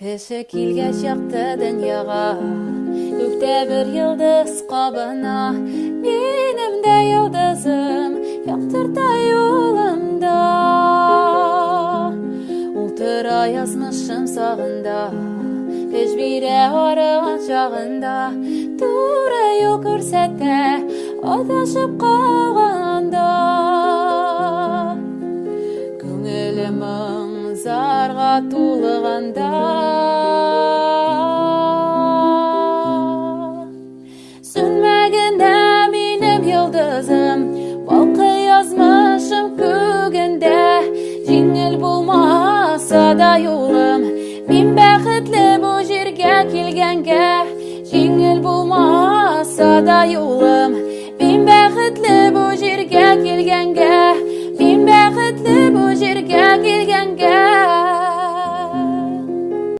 Кеше килгәч якты дөньяга, күктә бер йолдыз кабына. Минем дә йолдызым яктырта юлымда. Ул тора язмышым сагында, көч бирә арыган чагында, туры юл күрсәтә адашып калганда. Күңелем моң-зарга тулыганда, сүнмә генә минем йолдызым, балкый язмышым күгендә. Җиңел булмаса да юлым, мин бәхетле бу җиргә килгәнгә. Җиңел булмаса да юлым, мин бәхетле бу җиргә килгәнгә. Мин бәхетле бу җиргә килгәнгә.